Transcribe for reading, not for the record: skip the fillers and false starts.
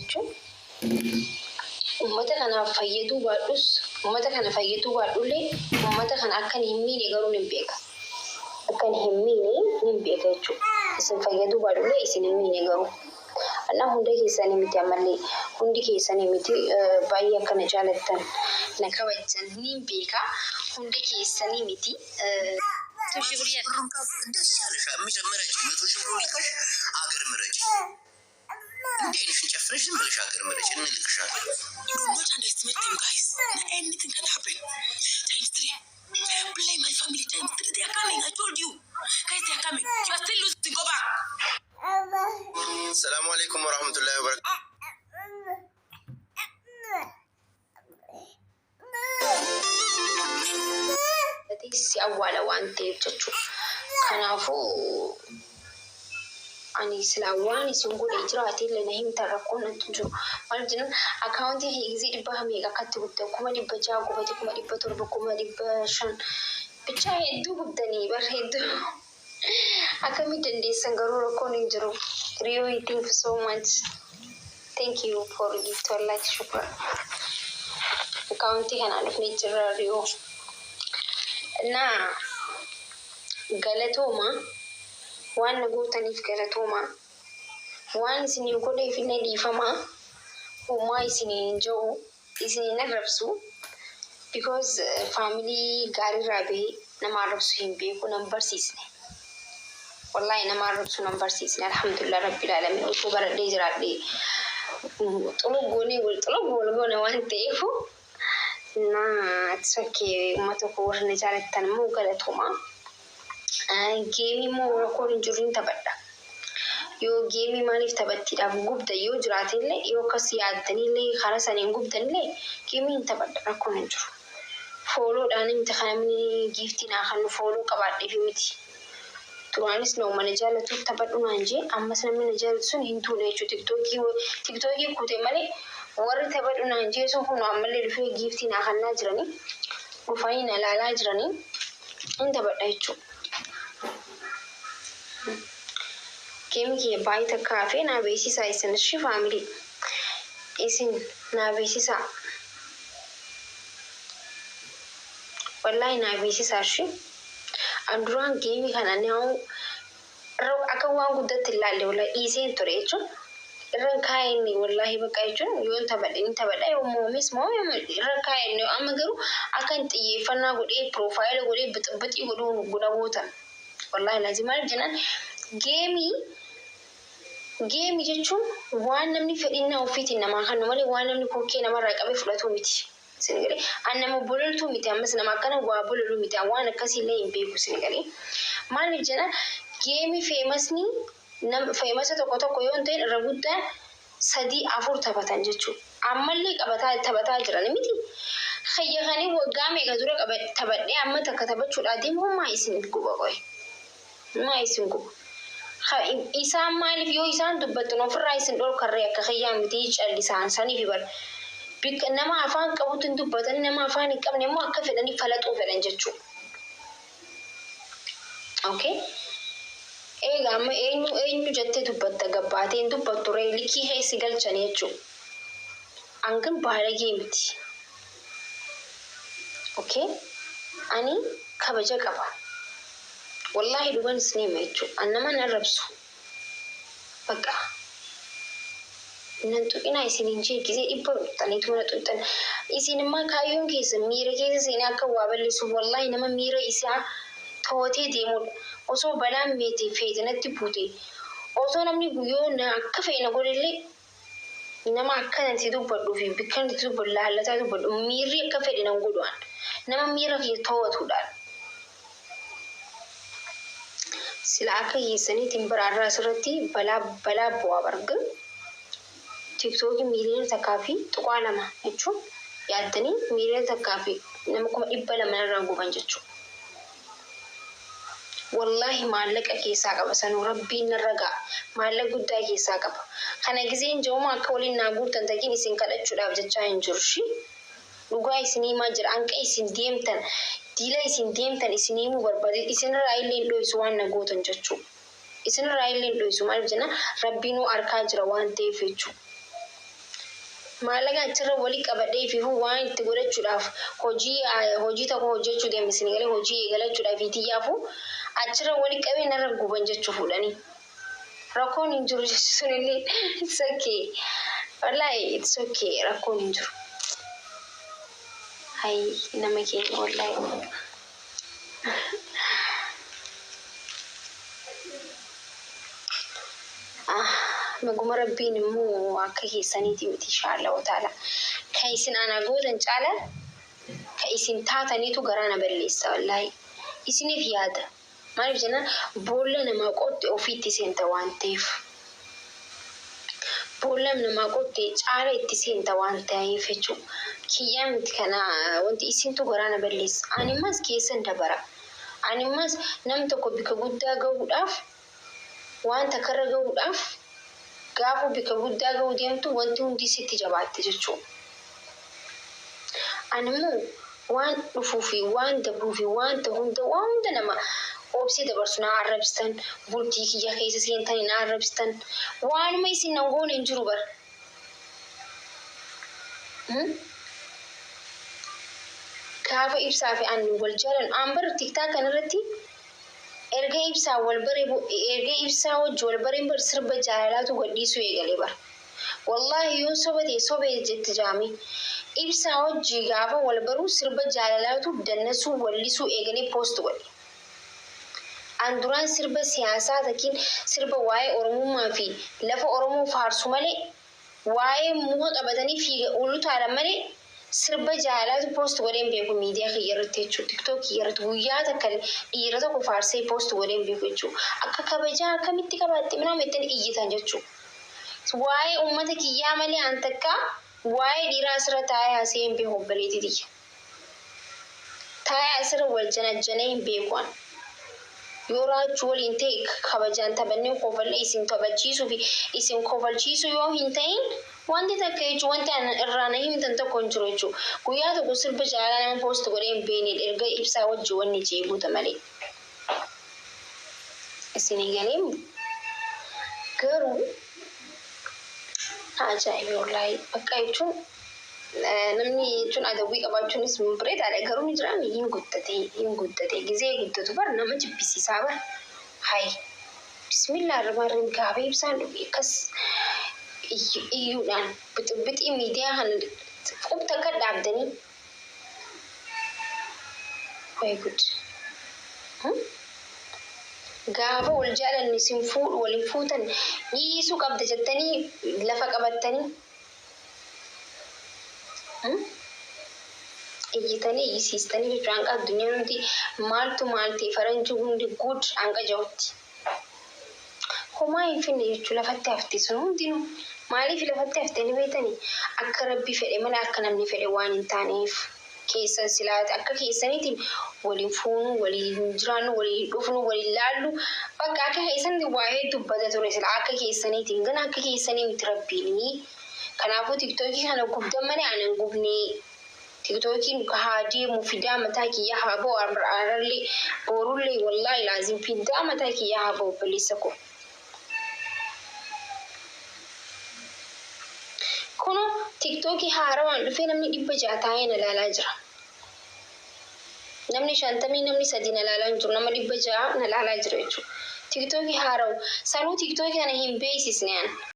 jechuun ummata kanaaf fayyaduu baadhus, ummata kana fayyaduu baadhullee, ummata kana akkan hin miine garuu nin beeka. Akkan hin miine nin beeka jechuudha. Isin fayyaduu baadhullee isin hin miine garuu. Annaa hunda keessanii miti, ammallee hundi keessanii miti, baay'ee akka na jaalattan, na kabajjan nin beeka, hunda keessanii miti. 100 ሺህ ብሩን ደስ ያለሽ ምረጭ። 100 ሺህ ብሩን ልከሽ አገር ምረጭ። እንዲህ አይንሽን ጨፍነሽ ዝም ብለሽ ሀገር ምረጭ፣ እንልክሻለን። Do not underestimate them, guys. Anything can happen. Times three. Play my family times three. They are coming. I told you. Guys, they are coming. You are still losing. Go back. ሰላሙ አለይኩም ወራህመቱላሂ ወበረካቱ። Si awwaala waan ta'eef jechuudha. Kanaafuu ani silaa waan isin godhe jiraate illee na himtan, rakkoon natti hin jiru. Maaliif jennaan, akkaawuntii kee gizee dhibba meeqa akkatti gubdan, 600,000 gubate, 700,000, 500,000 bichaa, hedduu gubdanii bar, hedduu akkamii dandeessan garuu rakkoon hin jiru. Riyoo, thank you so much. Thank you for gift, wallahi shukran. Akkaawuntii kanaan dhufnee jirra, Riyoo. እና galatooma, waan na gootaniif galatooma, waan isinii godheef illee dhiifama. Homaa isinii hin jiru, isinii arrabsu, because family gaariirraa bahee nama arrabsu hin beeku, nan barsiisne. Wallaahi nama arrabsu nan barsiisne. Alhamdulillah rabbil alamin, osoo baradhee jiraadhee xulu goonee xulu gool goone waan ta'eef na sokkee. Uummata koo warra na jaalattan immoo galatooma. Game immoo rakkoon hin jiru, hin taphadha. Yoo game maaliif taphattiidhaaf gubda yoo jiraatillee, yoo akkas yaaddanillee, karaa saniin gubdanillee, game hin taphadha, rakkoon hin jiru. Followdhaan miti kan namni gift naa kan follow qabaadheef miti. Duraanis nama na jaalatu taphadhu naan jee, ammas namni na jaalatu sun hin tuune jechuudha. TikTokii kute malee warri taphadhu naan jee sun kun ammallee dhufee gift naa kannaa jiranii, dhufanii na ilaalaa jiranii, hin taphadha jechuudha. Game kiyya baay'ee takka hafee naa beeksisaa isin, ishi family, isin naa beeksisaa. Wallaahi naa beeksisaa ishi. An duraan game kana naa akka waan guddatti hin laalle, wallahi dhiiseen ture jechuun irran kaa'inni, wallaahi bakka jechuun yoon taphadhe ni taphadha, yoo moomes moome irran kaa'inni. Amma garuu akka hin xiyyeeffannaa godhee profile godhee bixibixii godhuu guna gootan. Wallaahi laazim, maaliif jennaan, game jechuun waan namni fedhinnaa ofiitiin namaa kennu malee waan namni kokkee namarraa qabee fudhatu miti. Isin galee, an nama bololtuu miti, ammas nama akkana waa bololuu miti, waan akkasiillee hin beeku, isin galee. Maaliif jennaan, game famousni famousa tokko tokko yoo hin ta'in irra guddaan sadii afur taphatan jechuudha. Ammallee qabataa taphataa jiran miti. Kayyakanii waggaa meeqa dura taphadhee amma takka taphachuudhaa deemu maa isin guba qoy? Maa isin guba? Isaan maaliif yoo isaan dubbattan ofirraa isin dhorkarree? Akka kayyaa miti, callisaan saniif bara. Bikka nama afaan qabutti hin dubbatanii, nama afaan hin qabne immoo akka fedhanii falaxuu fedhan jechuudha. Okay? Egaa amma eenyu eenyu jettee dubbatta? Gabbaatee hin dubbattu ree, likii keessi galchanii jechuudha. An baalagee miti. Okay? Ani kabaja qaba. Wallaahi dhugan isin hima jechuudha. An nama hin arrabsu. Bakka. Nan tuqinaa isiniin jee gisee dhibba dhuftaniitu mana tuqxan. Isin immoo kaayyoon keessa miira keessa seenee akka waa balleessuuf, wallaahi nama miira isaa to'atee deemudha. Osoo balaan meete feete natti buute, osoo namni guyyoo na akka fe'e na godhellee, nama akkanatti dubbadhuu fi bikka itti dubbadhu laallataa dubbadhu, miirri akka fedhe nan godhu, an nama miira kiyya to'atuudhaan. Sila akka keessaniitiin biraarraa asirratti balaa balaa bu'aa bargin TikTokii 1.2 miliyoona jechuun yaaddanii 1.2 miliyoona nama 200,000 irraa guban jechuudha. Wallaahi maallaqa keessaa qaba sanuu, rabbiin narra ga'a, maallaqa guddaa keessaa qaba. Kana giseen je'uma akka waliin naa guurtan takiin isin kadhachuudhaaf jechaa hin jiru shi. Dhugaa isin himaa jira, hanqa isin deemtan, diila isin deemtan isin himuu barbaade, isinirraa illee hin dho'isu waan na gootan jechuudha. Isinirraa illee hin dho'isu, maaliif jenna, rabbiinuu harkaa jira waan ta'eef jechuudha. Maallaqa achirra walii qabadhee fi waan itti godhachuudhaaf hojii tokko hojjechuu deeme, isin galee hojii eegalachuudhaaf itiyyaafu achirra walii qabee narra guban jechuu fuudhanii. Rakkoon hin jiru jechuun illee it's okay. Wallahi, it's okay, rakkoon hin jiru. Hay, nama keenya, wallahi. Ah, maguma rabbiin immoo akka keessaniiti miti, inshaallahu taala. Kan isin ana gootan caala kan isin taataniitu garaa na balleessa, wallahi. Isiniif yaada. Maaliif jennaan, boolla namaa qotte ofiitti seenta waan ta'eef. Boolla namaa qotte caala itti seenta waan ta'eef jechuudha. Kiyyaa miti kana, wanti isintu garaa na balleessa. Animmas keessan dabara. Animmas nam tokko bika guddaa gahuudhaaf, waan takkarra gahuudhaaf, gaafa bika guddaa gahuu deemtu wanti hundi sitti jabaatte jechuudha. Ani immoo waan dhufuu fi waan dabruu fi wanta hunda, waan hunda nama obsee dabarsu. Na arrabsitan, bultii kiyya keessa seentanii na arrabsitan, waanuma isin nan goone hin jiru bara. Gaafa ibsaa fi ani wal jaalan aan bar TikTok kanarratti erga ibsaa wal bare, erga ibsaa wajji wal bareen bar sirba jaalalaatu gadhiisuu eegale bar. Wallaahi, yoon soba ta'e sobee jette jaami. Ibsaa wajji gaafa wal baruu sirba jaalalaatu dannasuu wallisuu eegalee post godhe. An duraan sirba siyaasaa takkiin sirba waa'ee Oromummaa fi lafa Oromoo faarsu malee, waa'ee muka qabatanii fiiga ulutaalan malee, sirba jaalalaatu post godheen beeku miidiyaa kiyya irratti jechuudha. TikTok kiyya irratti guyyaa takka dhiira tokko faarsee post godheen beeku jechuudha. Akka kabajaa akkamitti qabaatte minaa ittiin iyyitan jechuudha. Waa'ee uummata kiyyaa malee an takka waa'ee dhiiraa asirra taa'ee haasa'ee hin beeku, obboleettii tiyya. Taa'ee asirra wal janajjanee hin beeku an. Yoo raachuu waliin ta'e kabajaan taphannee kofallee isin taphachiisuu fi isin kofalchiisuu yoo hin ta'in, wanti takka jechuun wanti an irraa na himtan tokko hin jiru jechuudha. Guyyaa tokko sirba jaalalaa nama post godhee hin beekne erga ibsaa wajji wanni jee guuta malee. Isinii galee garuu ajaa'iba, wallaahi, bakka jechuun namni jechuun adawwii qabaachuunis bareedaadha, garuu ni jiraame hin guddate, hin guddate, gizee guddatu bar nama jibbisiisaa bar. Hay, bismillah arrahmaan rahiim, gaafa ibsaan dhufe akkas iyyuudhaan bixibixii miidiyaa kana qubta akka dhaabdanii, way gud. Gaafa wal jaalannu isin fuudhu waliin fuutan dhiisuu qabda jettanii lafa qabattanii iyyitanii iyyisiistanii jechuudha. Hanqa addunyaan hundi maaltu maal ta'e, faranjii hundi gud hanqa jahutti. Homaa hin finne jechuu, lafatti hafte sun hundinuu. Maaliif lafatti hafte ni beektanii? Akka rabbi fedhe malee akka namni fedhe waan hin taaneef. Keessan silaate akka keessaniitiin waliin fuunuu, waliin jiraannu, waliin dhufnu, waliin laallu, bakka akka keessanitti waa hedduu dubbata ture sila akka keessaniitiin, gana akka keessanii miti rabbiinii. Kanaafuu TikTokii kana gubdan malee ana hin gubnee. TikTokiin haa deemu, fidaa mataa kiyyaa haa ba'u, arrallee boorullee, wallaahi laazim, fidaa mataa kiyyaa haa ba'u, obboleessa koo. Kuno TikTokii haarawaan dhufee namni 600 taa'ee na ilaalaa jira. Namni 50, namni 3 na ilaalaa hin jiru, nama 600 na ilaalaa jira jechuudha. TikTokii haarawu sanuu TikTokii kana hin beeksisne an.